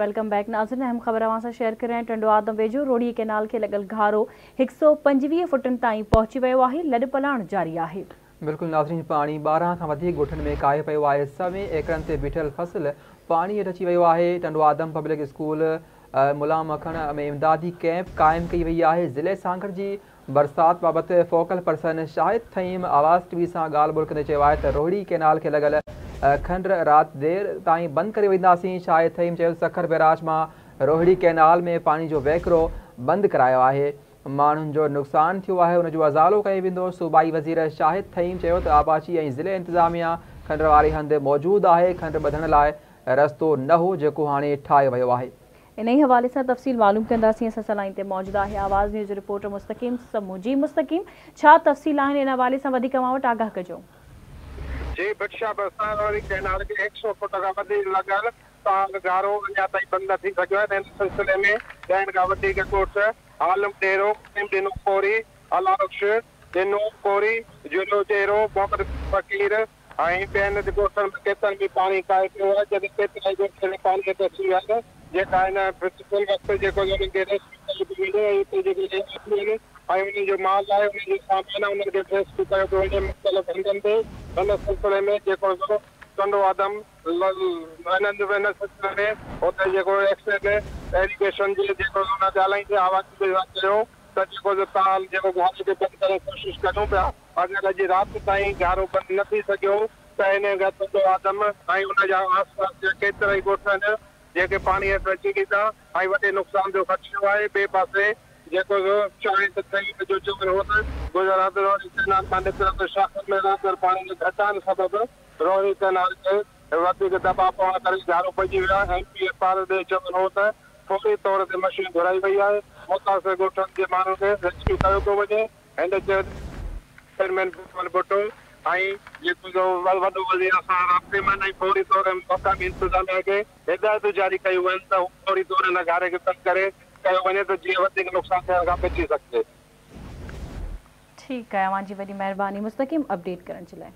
Welcome back ناظرين اهم خبر اوهان سان شيئر ڪري رهيا آهيون ٽنڊو آدم ويجهو روهڙي ڪئنال کي لڳل گهارو 125 فٽن تائين پهچي ويو آهي لڏپلاڻ جاري آهي. بلڪل ناظرين پاڻي 12 کان وڌيڪ ڳوٺن ۾ ڪاهي پيو آهي سوين ايڪڙن تي بيٺل فصل پاڻي هيٺ اچي ويو آهي ٽنڊو آدم پبلڪ اسڪول ملان مکڻ ۾ امدادي ڪئمپ قائم ڪئي وئي آهي ضلعي سانگهڙ جي برسات بابت focal person Shahid Thaheem Awaz T V سان ڳالهه ٻولهه ڪندي چيو آهي ته روهڙي ڪئنال کي لڳل کنڊ رات دير تائين بند ڪري وينداسين. شاهد ٿهيم چيو ته سکر بئراج مان روهڙي ڪئنال ۾ پاڻي جو وهڪرو بند ڪرايو آهي، ماڻهن جو نقصان ٿيو آهي ان جو ازالو ڪيو ويندو. صوبائي وزير شاهد ٿهيم چيو ته آبپاشي ۽ ضلعي انتظاميا کنڊ واري هنڌ موجود آهي، کنڊ ٻڌڻ لاء رستو نه هو جيڪو هاڻي ٺاهيو ويو آهي. انهي حوالي سان تفصيل معلوم ڪنداسين اسان سان لائين تي موجود آهي آواز نيوز جو رپورٽر مستقيم سمون جي مستقيم ڇا تفصيل آهن ان حوالي سان وڌيڪ اوهان وٽ آگاهه ڪجو. جي ڀٽ شاهه ڀرسان روهڙي ڪئنال کي 100 فوٽ کان وڌيڪ لڳل تال گهارو اڃا تائين بند نه ٿي سگهيو آهي ان سلسلي ۾ ڏهن کان وڌيڪ ڳوٺ عالم ڏيرو، ڪريم ڏنو ڪوري، الله بخش ڏنو ڪوري، جلو ڏيرو، محمد فقير ۽ ٻين ڳوٺن ۾ ڪيترن ۾ پاڻي ڪاهي پيو آهي جڏهن ڪيترائي ڳوٺ هن پاڻي هيٺ اچي ويا آهن جيڪا هن فل وقت جيڪو انهن کي ريسڪيو ڪيو پيو وڃي ۽ اتي جيڪي رهواسي آهن ۽ انهن جو مال آهي انهن جو سامان آهي انهن کي ريسڪيو ڪيو پيو وڃي مختلف هنڌن تي هن سلسلي ۾ جيڪو سو ٽنڊو آدم هنن هن سلسلي ۾ اتي جيڪو ايڪسين ايريگيشن جي جيڪو ان ڳالهائيندي آواز چيو ته جيڪو سو تال جيڪو گهاري کي بند ڪرڻ جي ڪوشش ڪريون پيا. اگر اڄ رات تائين گهارو بند نه ٿي سگهيو ته انهيء کان ٽنڊو آدم ۽ ان جا آس پاس جا ڪيترائي ڳوٺ آهن جيڪي پاڻي هيٺ اچي ويندا ۽ وڏي نقصان جو خدشو آهي. ٻئي پاسي جيڪو شاهد ٿهيم جو چوڻ هو ته گذريل روهڙي ڪئنال مان نڪرندڙ شاخن ۾ رهندڙ پاڻي جي گهٽائڻ سبب روهڙي ڪئنال کي وڌيڪ دٻاء پوڻ ڪري گهارو پئجي ويو آهي. ايم پي اي پارس جو چوڻ هو ته فوري طور تي مشين گهرائي وئي آهي، متاثر ڳوٺن جي ماڻهن کي ريسڪيو ڪيو پيو وڃي. هن چيو ته چيئرمين بلاول ڀٽو ۽ جيڪو وڏو وزير سان رابطي ۾ آهن ۽ فوري طور مقامي انتظاميا کي هدايتون جاري ڪيون ويون ته هو فوري طور ان گهاري کي بند ڪري ڪيو وڃي ته جيئن وڌيڪ نقصان ٿيڻ کان بچي سگهجي. ٺيڪ آهي اوهان جي وڏي مهرباني مستقيم اپڊيٽ ڪرڻ جي لاء.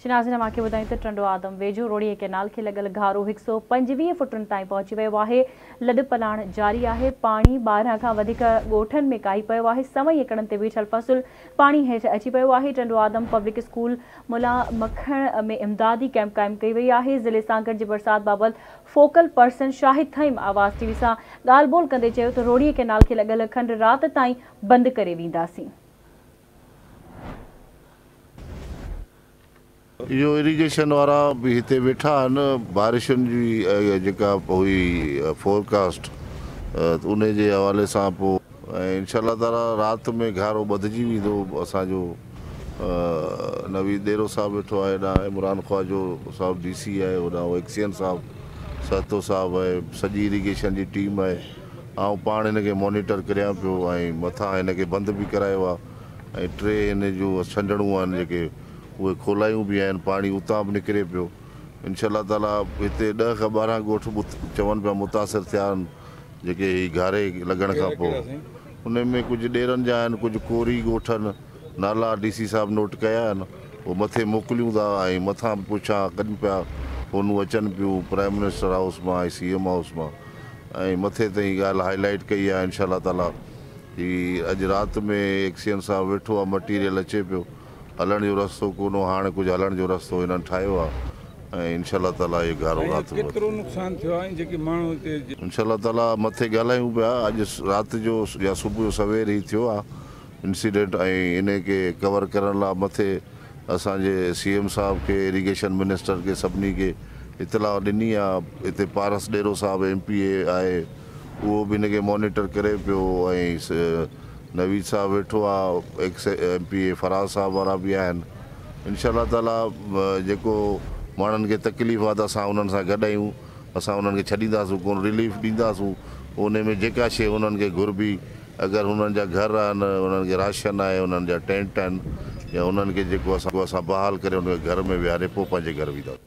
شنازين اوهان کي ٻڌايون ته ٽنڊو آدم ويجهو روهڙي ڪئنال کي لڳل گهارو 125 فٽن تائين پهچي ويو آهي، لڏ پلاڻ جاري آهي، پاڻي 12 کان وڌيڪ ڳوٺن ۾ ڪاهي پيو آهي، سوين ايڪڙن تي بيٺل فصل پاڻي هيٺ اچي پيو آهي، ٽنڊو آدم پبلڪ اسڪول ملان مکڻ ۾ امدادي ڪئمپ قائم ڪئي وئي آهي، ضلعي سانگهڙ جي برسات بابت focal person Shahid Thaheem Awaz T V سان ڳالهه ٻولهه ڪندي چيو ته روهڙي ڪئنال کي لڳل کنڊ رات تائين بند ڪري وينداسين. اهو اريگيشن وارا به هتي ويٺا آهن بارشن جي جيڪا هئي فورڪاسٽ انهي جي حوالي سان پوء ۽ انشاء الله تعالي رات ۾ گهارو ٻڌجي ويندو اسان جو نويد ڏيرو صاحب ويٺو آهي هيڏانهن عمران خواجو صاحب ڊي سي آهي هوڏانهن ايڪسين صاحب سهتو صاحب آهي سڄي اريگيشن جي ٽيم آهي آئون پاڻ هن کي مانيٽر ڪريان پيو ۽ مٿان هن کي بند به ڪرايو آهي ۽ ٽي هن جون ڇنڊڻون آهن جيڪي اهي کولايون به آهن پاڻي اتان به نڪري پيو انشاء الله تعالي هتي ڏهه کان 12 ڳوٺ چون پيا متاثر ٿيا آهن جيڪي هي گهاري لڳڻ کان پوء ان ۾ ڪجهه ڏيرن جا آهن ڪجهه ڪوري ڳوٺ آهن نالا ڊي سي صاحب نوٽ ڪيا آهن اهي مٿي موڪليون ٿا ۽ مٿان به پڇا ڪن پيا فونون اچن پيون پرائم منسٽر هائوس مان ۽ سي ايم هائوس مان ۽ مٿي تائين ڳالهه هائي لائيٽ ڪئي آهي انشاء الله تعالي هي اڄ رات ۾ ايڪسين صاحب ويٺو آ مٽيريل اچي پيو هلڻ جو رستو ڪونه هو هاڻ ڪجهه هلڻ جو رستو هنن ٺاهيو آ ۽ انشاء الله تعالي اهي گهارو رات ۾ ڪيترو نقصان ٿيو آ ۽ جيڪي ماڻهو هتي. انشاء الله تعالي مٿي ڳالهايون پيا اڄ رات جو يا صبح جو سوير هي ٿيو آ انسيڊنٽ ۽ انهي کي ڪور ڪرڻ لا مٿي اسان جي سي ايم صاحب کي اريگيشن منسٽر کي سڀني کي اطلاع ڏني آ هتي پارس ڏيرو صاحب ايم پي اي آهي اهو به هن کي مانيٽر ڪري پيو ۽ نويد صاحب ويٺو آ ex M P A Faraz صاحب وارا به آهن انشاء الله تعالي جيڪو ماڻهن کي تڪليف آ ته اسان انهن سان گڏ آهيون اسان انهن کي ڇڏينداسون ڪون رليف ڏينداسون انهي ۾ جيڪا شي انهن کي گهربي اگر انهن جا گهر آهن انهن کي راشن آهي انهن جا ٽينٽ آهن يا انهن کي جيڪو اسان بحال ڪري انهن کي گهر ۾ ويهاري پوء پنهنجي گهر وينداسون.